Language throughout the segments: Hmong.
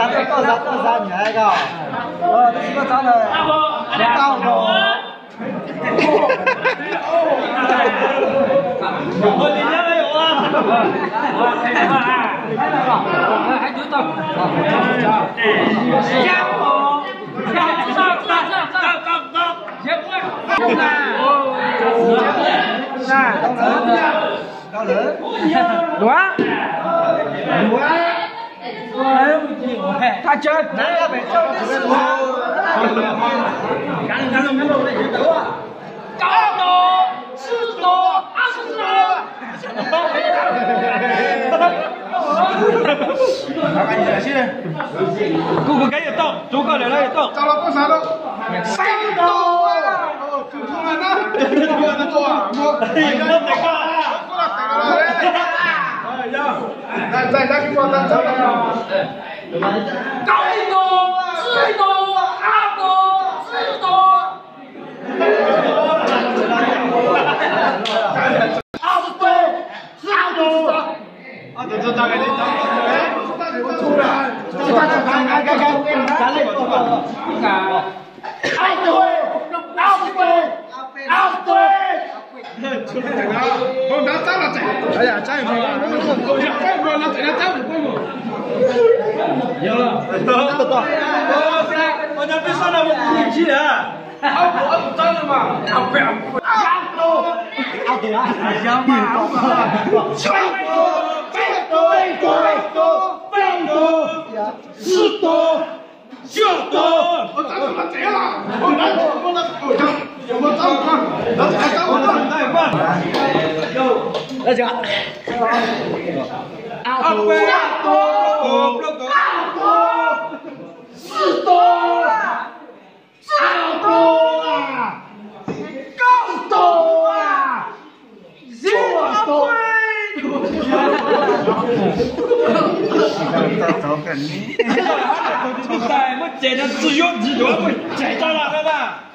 Tau koj xav, koj xav nyiam koj. Tab sis koj xav na, tau no. Duav. Duav. Thaj tsawg. Kuv, kuv kab yuav tau, kuv kab lawm yuav tau. Xeeb tau. Kaum ib tau, tsib tau, ab tau, tsib tau. Tus tais muab cem no tsis yuav tsis yuav, muab cem tau los na. Peb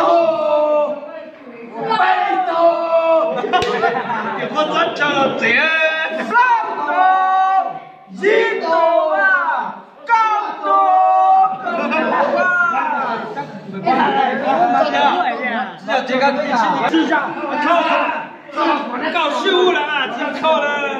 tug, peb tug, plaub tug, tsib tug, kaum tug. Kaum sib ub lawm mas tsis kho lawm.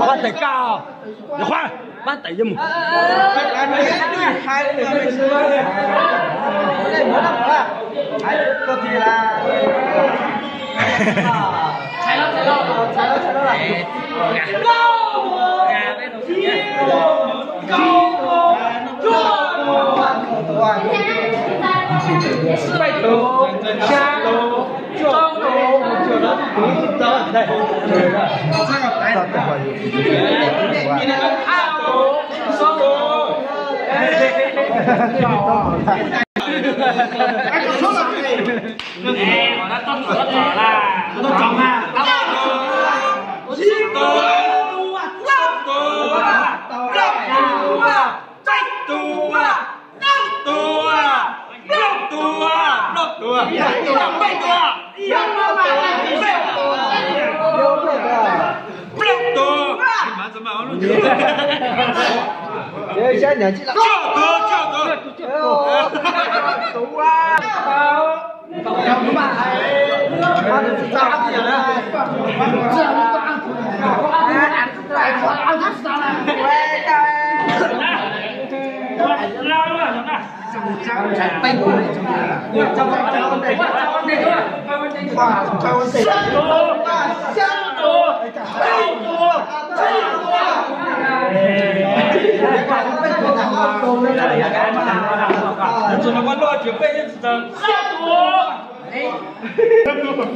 Pab tais koj, pab tais yuav mus. Plaub tus, plaub tus, plaub tus, plaub tus, peb tus, peb tus, plaub tus, cuaj tus, cuaj tus.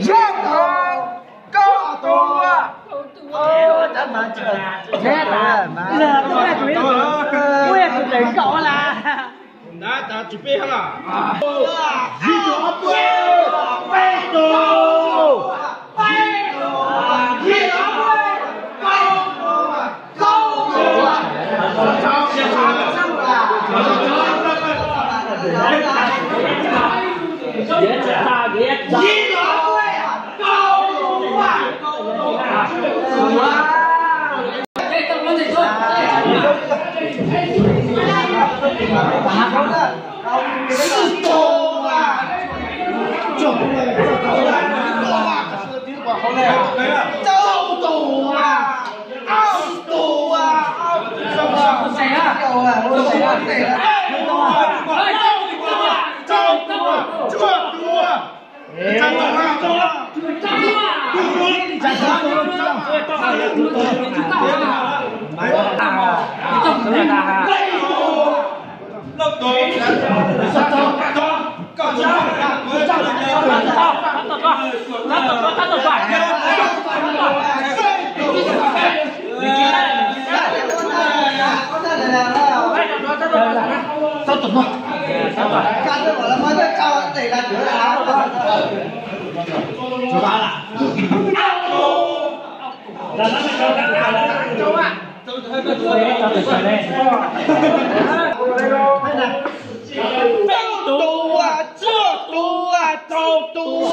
Xya tus, kaum tus. Ntawd tas tsis peb hab los. Yim tus, peb tus, yim tus, kaum tus. Peb tus, cuaj tus, rau tus. Cuaj tus, cuaj tus.